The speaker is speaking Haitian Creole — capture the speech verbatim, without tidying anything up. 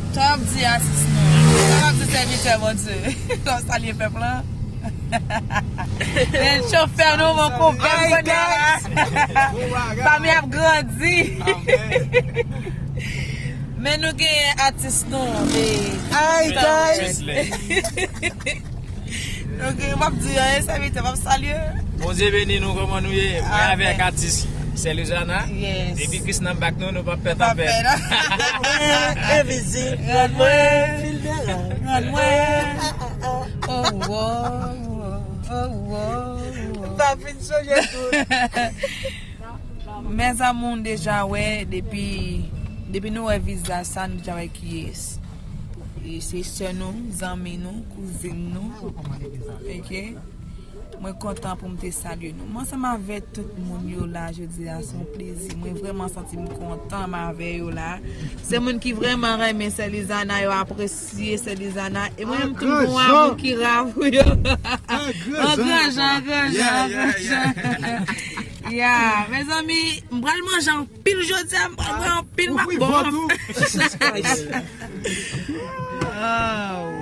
Sa w ap di atis nou? Sa w ap di sèvitè Bondye? W ap salye pèp lan? Men chofè nou, mon konpè, m konnen la. Fanmi ap grandi. Men nou gen atis nou. Hi, guys. Ok, m ap di anyen, sèvitè, m ap salye. Bondye beni nou, kòman nou ye? Mwen avèk atis Sè Lizana. Depi Kris nan bak nou, nou p ap pè tanpèt. Evizi, rann mwen. Rann mwen. Oh, oh, oh, oh, oh. M pa fin sonje tout. Mes amours, m deja wè depi, depi nou wè vizaj sa, nou deja wè kiyès. E se sè nou, zanmi nou, kouzin nou. Ok? Mwen kontan pou m te salye nou. Mwen ansanm avèk tout moun yo la jodi a, se yon plezi. Mwen vrèman santi m kontan m avè yo la. Se moun ki vrèman renmen Sè Lizana, yo apresye Sè Lizana. E mwen menm tou m gon amou ki ra pou yo. An gran jan, an gran jan, an gran jan. Ya, mezanmi, m pral manje anpil jodi a, m pral bwè anpil, m ap bon. Jesus Christ. Oh.